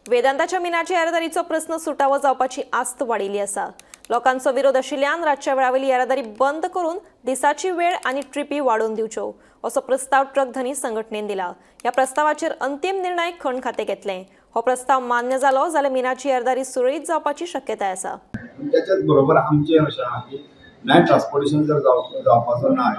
वेदांताच्या मिनाच्या येरादारीचो प्रस्न सुटावो जावपाची आस्त वाडिल्ली आसा. लोकांचो विरोध आशिल्ल्यान रातच्या वेळावेली येरादारी बंद करून दिसाची वेळ आनी ट्रिपी वाडोवन दिवच्यो असो प्रस्ताव ट्रक धनी संघटनेन दिला. ह्या प्रस्तावाचेर अंतीम निर्णय खण खातें घेतलें. हो प्रस्ताव मान्य जालो जाल्यार मिनाची येरादारी सुरळीत जावपाची शक्यताय आसा. पूण त्याच्याच बरोबर आमचें अशें आहा की नायट ट्रान्सपोर्टेशन जर जावपाचो ना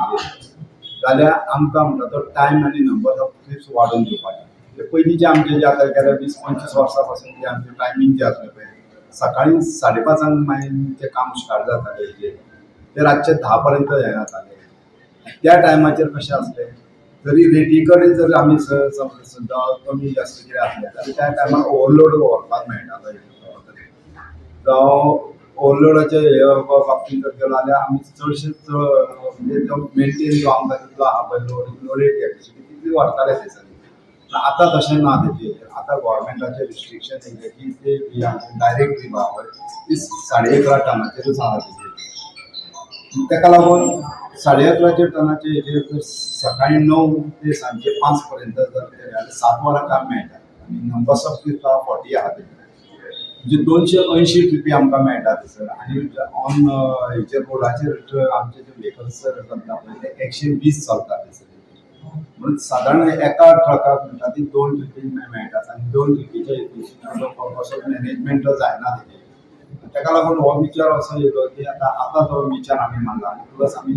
जाल्यार आमकां म्हणटा तो टायम आनी नंबर ऑफ ट्रिप्स वाडोवन दिवपाचे. म्हणजे पयलीं जे आमचे जे आतां गेल्या 20-25 वर्सां पासून जे आमचें टायमींग जें आसलें पळय, सकाळी 5:30 मागीर काम स्टार्ट जातालें हेजें, ते रातचे 10 पर्यंत हें जातालें. त्या टायमाचेर कशें आसलें, जरी रेटी कडेन जर आमी सुद्दां कमी जास्त कितें आसलें जाल्यार त्या टायमार ओवरलोड व्हरपाक मेळटालो. जावं ओवरलोडाचे हे बाबतींत जर गेलो जाल्यार आमी चडशे चड, म्हणजे जो मेंटेन जो आमकां तितलो आहा पळय लोडेड कॅपेसिटी, तितली व्हरताले थंयसर. पूण आतां तशें ना तेजेर. आतां गोवोरमेंटाचे रिस्ट्रिक्शन येयलें की ते डायरेक्ट ट्रीप आहा पळय, ती 11.5 टनाचेरूच आहा तेजेर. ताका लागून 11.5 टनाचे हेजेर जर सकाळी 9 ते सांजचे 5 पर्यंत जर केलें जाल्यार 7 वरां काम मेळटा आनी नंबर्स ऑफ ट्रीप 40 आहा तेजेर, म्हणजे 280 ट्रिपी आमकां मेळटा थंयसर. आनी ऑन हेचेर रोडाचेर आमचे जे व्हेकल्स चलता पळय, ते 120 चलता थंयसर. म्हणून सादारण एका ट्रकाक म्हणटा ती दोन ट्रिपी मेळटात आनी दोन ट्रिपीच्या हितून असो मॅनेजमेंट जायना तेजेर. ताका लागून हो विचार असो येयलो की आतां आतां तो विचार आमी मांडला आनी प्लस आमी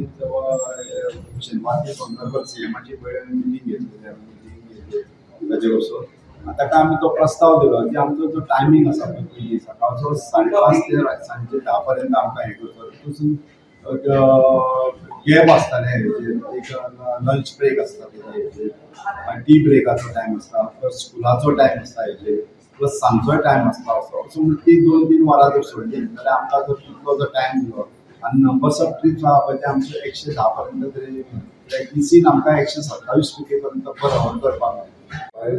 शेनवार संदर्भात सीएमाची पळय मिटींग घेतली, मिटींग घेतली ताजे वचून ताका आमी तो प्रस्ताव दिलो की आमचो जो टायमींग आसा पळय, पयलीं सकाळचो 5:30 ते सांजचे 10 पर्यंत आमकां हें करचो. तितून गॅप आसताले हेजेर, एक लंच ब्रेक आसता तेजेर, टी ब्रेकाचो टायम आसता, प्लस स्कुलाचो टायम आसता हेजेर, प्लस सांजचोय टायम आसता. असो असो म्हणून ती 2-3 वरां जर सोडली जाल्यार आमकां जर तितलो जर टायम दिलो आनी नंबर्स ऑफ ट्रिप्स आहा पळय, ते आमचे 110 पर्यंत तरी इसीन आमकां 127 ट्रिपी पर्यंत पर अवर करपाक मेळटा. आयज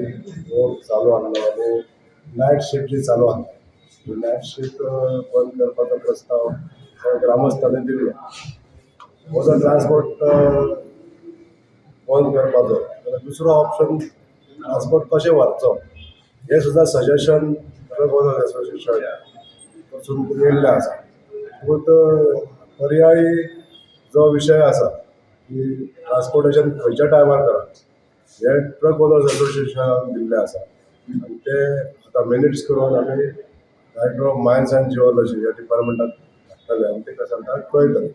वर्क चालू आहलो आनी नायट शिफ्ट जी चालू आहली, नायट शिफ्ट बंद करपाचो प्रस्ताव ग्रामस्थांनी दिल्लो. हो जर ट्रान्सपोर्ट बंद करपाचो जाल्यार दुसरो ऑप्शन ट्रान्सपोर्ट कशें व्हरचो हें सुद्दां सजेशन ट्रक ओनर्स एसोसिएशन कडसून येयल्लें आसा. पूण पर्यायी जो विशय आसा की ट्रान्सपोर्टेशन खंयच्या टायमार करप हें ट्रक ओनर्स एसोसिएशनान दिल्लें आसा आनी ते आतां मिनिट्स करून आमी Director of Mines and Geology ह्या डिपार्टमेंटाक धाडटले आनी ते सांगता कळयतले.